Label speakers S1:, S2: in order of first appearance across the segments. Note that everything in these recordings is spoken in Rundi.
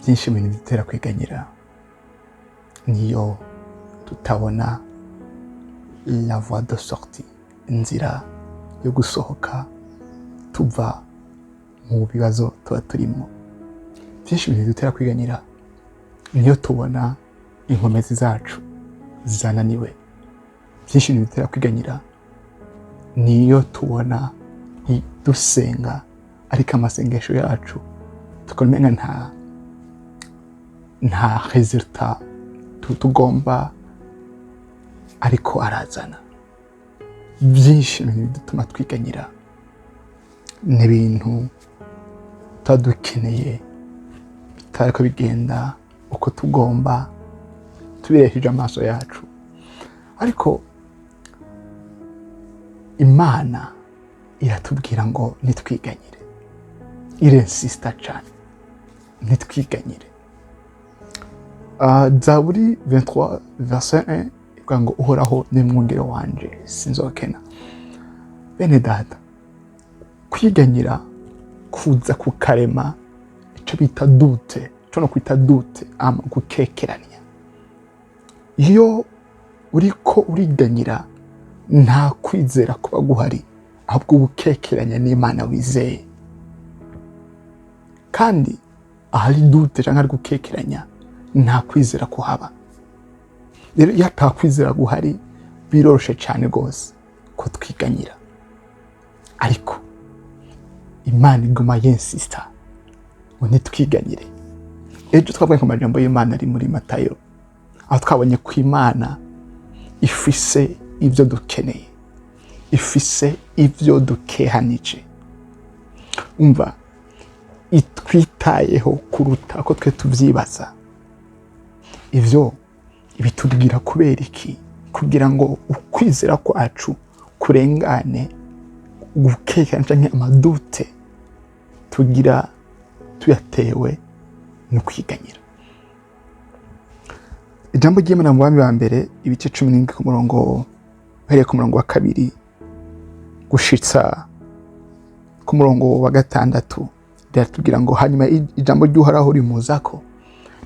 S1: Byinshi mu bintu bidutera kwiganyira niyo tutabona la voie de sortie, inzira yo gusohoka tuva mu bibazo tuba turimo. Byinshi mu bintu bidutera kwiganyira niyo tubona inkomezi zacu zananiwe. Byinshi mu bintu bidutera kwiganyira niyo tubona dusenga ariko amasengesho yacu tukamenya nta résultat tugomba ariko arazana. Byinshi mu bintu bidutuma twiganyira ni ibintu tuba dukeneye bitariko bigenda uko tugomba tubiresheje amaso yacu. Ariko Imana iratubwira ngo nitwiganyire, irensista cyane, ntitwiganyire. Zaburi 23 verset 1 ivuga ngo: "Uhoraho ni mwungere wanje, sinzokena." Bene data, kwiganyira kuza kukarema icyo bita doute, icyo no kwita doute, ama gukekeranya. Iyo uriko uriganyira, nta kwizera kuba guhari, ahubwo uba ukekeranya n'Imana wizeye. Kandi ahari doute cyangwa ari gukekeranya, nta kwizera kuhaba. Rero iyo ata kwizera guhari, biroroshe cyane rwose ko twiganyira. Ariko Imana iguma yensista ngo ntitwiganyire. Ejo twavuye ku majambo y'Imana ari muri Matayo, aho twabonye ko Imana ifise ibyo dukeneye, ifise ibyo dukehanije. Umva, itwitayeho kuruta ko twe tubyibaza. Ibyo ibitubwira kubera iki? Kugira ngo ukwizera kwacu kurengane gukekana canke ama doutes tugira tuyatewe no kwiganyira. Ijambo ry'Imana mu Bami ba Mbere, ibice 17, ku murongo, uhereye ku murongo wa 2 gushitsa ku murongo wa 6, riratubwira ngo: "Hanyuma ijambo ry'Uhoraho rimuzako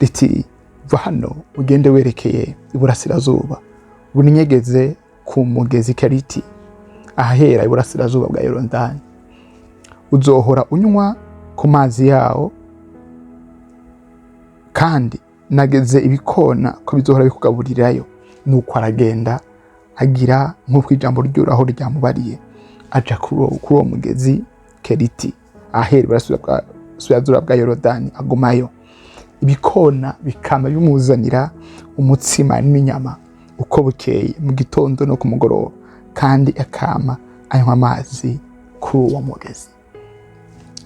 S1: riti: 'Va hano ugende werekeye iburasirazuba, uninyegeze ku mugezi Keriti, ahera iburasirazuba bwa Yorodani. Uzohora unywa ku mazi yawo, kandi nageze ibikona ko bizohora bikugaburirayo.' Nuko aragenda, agira nk'uko ijambo ry'Uhoraho ryamubariye, aja kuri uwo mugezi Keriti, ahera iburasirazuba bwa Yorodani, agumayo. Ibikona bikama bimuzanira umutsima n'inyama uko bukeye, mu gitondo no ku mugoroba, kandi akama anywa amazi kuri uwo mugezi."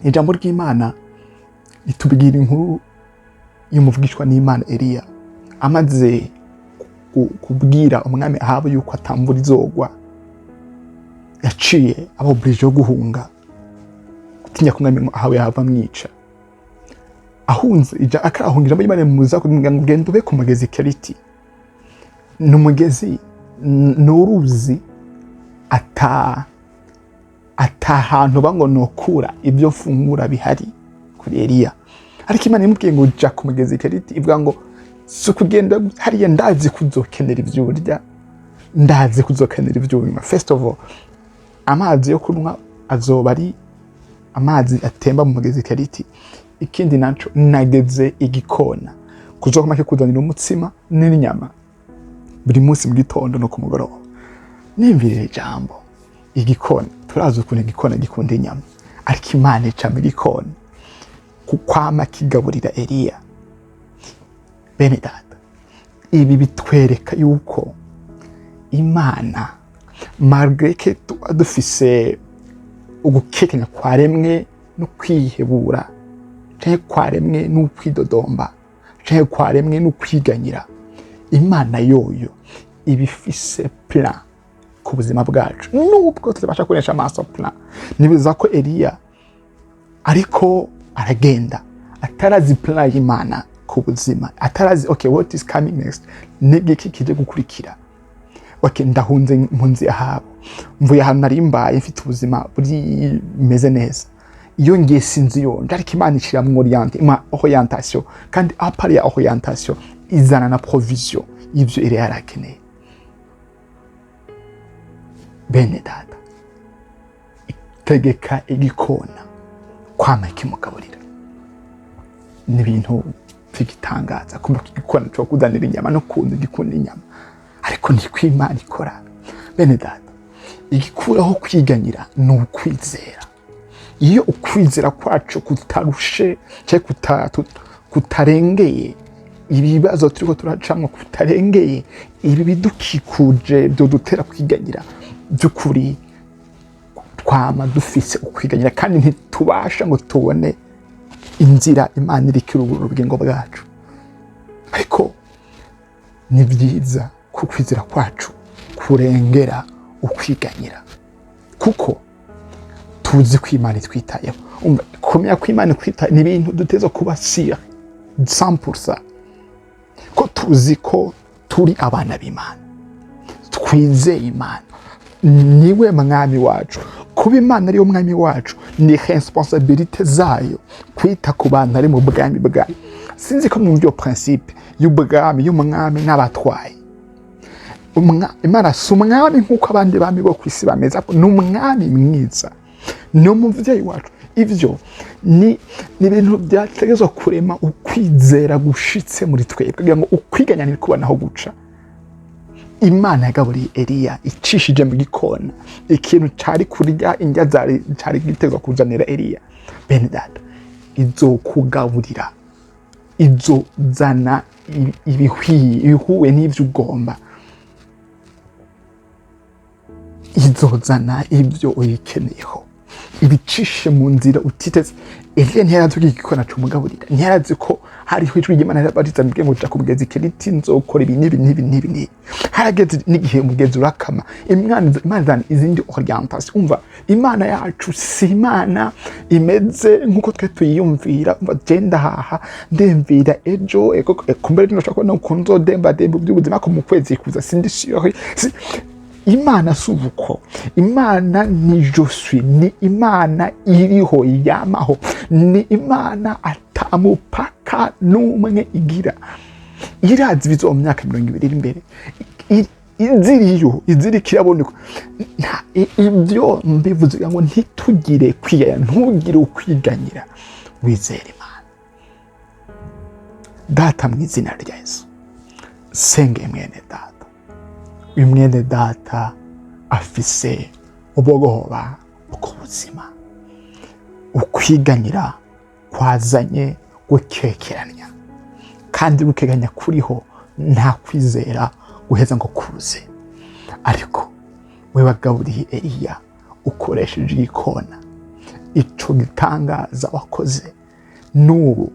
S1: Ijambo ry'Imana ritubwira inkuru y'umuvugishwa n'Imana Eliya amaze kubwira umwami Ahabu yuko atamvura izogwa. Yaciye aba obligé yo guhunga, gutinya ko umwami Ahabu yava amwica. Ahunze ija akarahunga, ijambo ry'Imana rimubuza kugira ngo: "Ugende ube ku mugezi Keriti." Ni umugezi, ni uruzi ata hantu ngo nokura ibyo mfungura bihari kuri Eliya. Ariko Imana imubwiye ngo: "Jya ku mugezi Keriti." Ivuga ngo: "Si ukugenda hariya, ndazi kuzokenera ibyo urya, ndazi kuzokenera ibyo unywa. First of all, amazi yo kunywa azoba ari amazi atemba mu mugezi Keriti. Ikindi naco, nageze igikona kuzokoma kikuzanira umutsima n'inyama buri munsi mu gitondo no ku mugoroba." Nimvirira ijambo igikona, turazi ukuntu igikona gikunda inyama, ariko Imana ica mu gikona kukwama kigaburira Eliya. Bene data, ibi bitwereka yuko Imana, malgré que tuba dufise ugukekenya kwaremwe no kwihebura, canke kwaremwe no kwidodomba, canke kwaremwe no kwiganyira, Imana yoyo iba ifise plan ku buzima bwacu, nubwo tutabasha kubonesha amaso plan. Nibaza ko Eliya ariko aragenda atarazi plan y'Imana ku buzima, atarazi: "Okay, what is coming next? Nigiki kije gukurikira? Okay, ndahunze, mpunzi Ahabu, mvuye ahantu nari mbaye mfite ubuzima buri meze neza. Iyo ngiye sinzi yonje, ariko Imana ishiramwo ima orientation, kandi à part ya orientation izana na provision y'ivyo Eliya yari akeneye. Bene data, itegeka igikona kwama kimugaburira. Ni ibintu by'igitangaza kumva ko igikona cyo kuzanira inyama no kuntu gikunda inyama, ariko niko Imana ikora. Bene data, igikuraho kwiganyira ni ukwizera. Iyo ukwizera kwacu kutarushe cyangwa kutarengeye ibibazo turiko turacamwo, kutarengeye ibi bidukikuje byodutera kwiganyira, by'ukuri twama dufise ukwiganyira kandi ntitubasha ngo tubone inzira Imana iriko irugurura ubugingo bwacu. Ariko ni byiza ko ukwizera kwacu kurengera ukwiganyira, kuko tuzi ko Imana itwitayeho. Umva, kumenya ko Imana itwitayeho ni ibintu duteza kuba sûr 100%, ko tuzi ko turi abana b'Imana, twizeye Imana, niwe mwami wacu. Kuba Imana ariyo mwami wacu ni responsabilité zayo kwita ku bantu ari mu bwami bwayo. Sinzi ko mwumva iyo principe y'ubwami, y'umwami n'abatwaye. Imana si umwami nk'uko abandi bami bo ku isi bameze, ahubwo ni umwami mwiza, ni umuvyeyi wacu. Ivyo ni ibintu byategerezwa kurema ukwizera gushitse muri twebwe, kugira ngo ukwiganya ntibikubona aho guca. Imana yagaburiye Eliya icishije mu gikona, ikintu cari kurya indya zari cari gitezwa kuzanira Eliya. Bene data, izokugaburira, izozana ibihwiye, ibihuye n'ivyo ugomba, izozana ibyo uyikeneyeho, ibicishe mu nzira utiteze. Eliya ntiyarazi ko igikona cumugaburira, ntiyarazi ko hariho ijwi ry'Imana yarabariza mbwiye ngo ja ku mugezi Keriti, nzokora ibi n'ibi n'ibi n'ibi n'ibi. Harageze n'igihe umugezi urakama. Imana izana izindi orientation. Umva, Imana yacu si Imana imeze nk'uko twe tuyiyumvira. Umva, je ndahaha ndemvira ejo, ego kumbere ndashaka kubona ukuntu nzodembademba iby'ubuzima, ko mu kwezi kuza sindi sure. Imana si uko. Imana ni je suis, ni Imana iriho yamaho, ni Imana atamupaka n'umwe igira. Irazi ibizoba mu myaka 20 iri imbere. Iziriyo iziriko iraboneka. Ibyo mbivuze kugira ngo ntitugire kwiganya, ntugire ukwiganyira, wizere Imana. Data, mu izina rya Yesu, senge mwene data. Uyu mwene data afise ubwoba bw'ubuzima, ukwiganyira kwazanye gukekeranya, kandi gukekeranya kuriho nta kwizera guheza ngo kuze. Ariko we wagaburiye Eliya ukoresheje igikona, ico gitangaza wakoze, n'ubu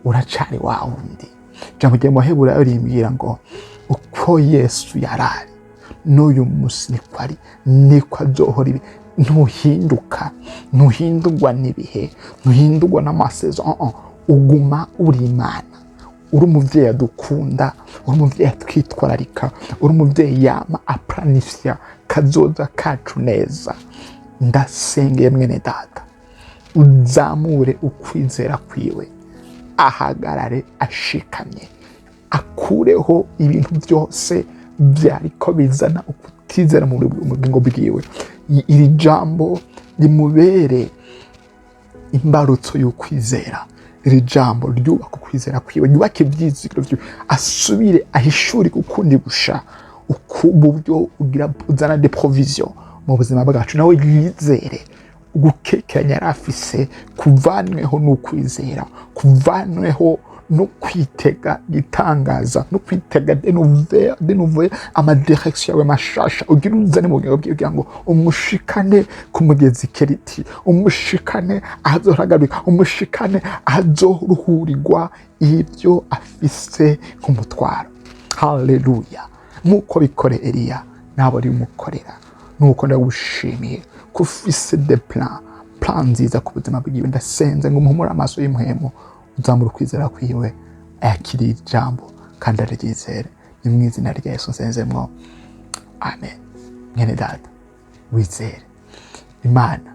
S1: uracari wa wundi. Ijambo rya Muheburayo rimbwira ngo uko Yesu yarari n'uyu munsi niko ari, niko azohora. Ibi ntuhinduka, ntuhindurwa n'ibihe, ntuhindurwa n'ama saisons. Uh -uh. Uguma uri Imana, uri umuvyeyi adukunda, uri umuvyeyi atwitwararika, uri umuvyeyi yama aplanifya kazoza kacu neza. Ndasengeye mwene data, uzamure ukwizera kwiwe, ahagarare ashikamye, akureho ibintu byose byariko bizana ukutizera mu bugingo bwiwe. Iri jambo rimubere imbarutso y'ukwizera. Iri jambo ryubaka ukwizera kwiwe, ryubaka ibyizigiro vyiwe, asubire ahishure ukundi gusha uburyo ugira uzana des provisions mu buzima bwacu, nawe yizere. Ugukekeranya yari afise kuvanweho n'ukwizera, kuvanweho no kwitega gitangaza, no kwitega de nouvelles ama direction yawe mashasha ugira uzane mu bugingo bwiwe, kugira ngo umushikane ku mugezi Keriti, umushikane ahazohagarika, umushikane ahazoruhurirwa ibyo afise nk'umutwaro. Haleluya! Nk'uko bikore Eliya, nabo rimukorera. Nuko ndagushimiye ko ufise des plans, plan nziza ku buzima bwiwe. Ndasenze ngo umuhumure amaso y'impwemu, uzamura ukwizera kwiwe, ayakiriye ijambo kandi araryizere. Ni mu izina rya Yesu nsenzemwo, amen. Mwene data, wizere Imana.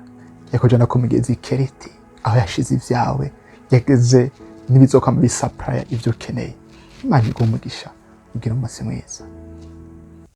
S1: Yakujana ku mugezi Keriti, aho yashize ibyawe, yageze n'ibizokwama bisapuraya ibyo ukeneye. Imana iguhe umugisha, ugira umunsi mwiza.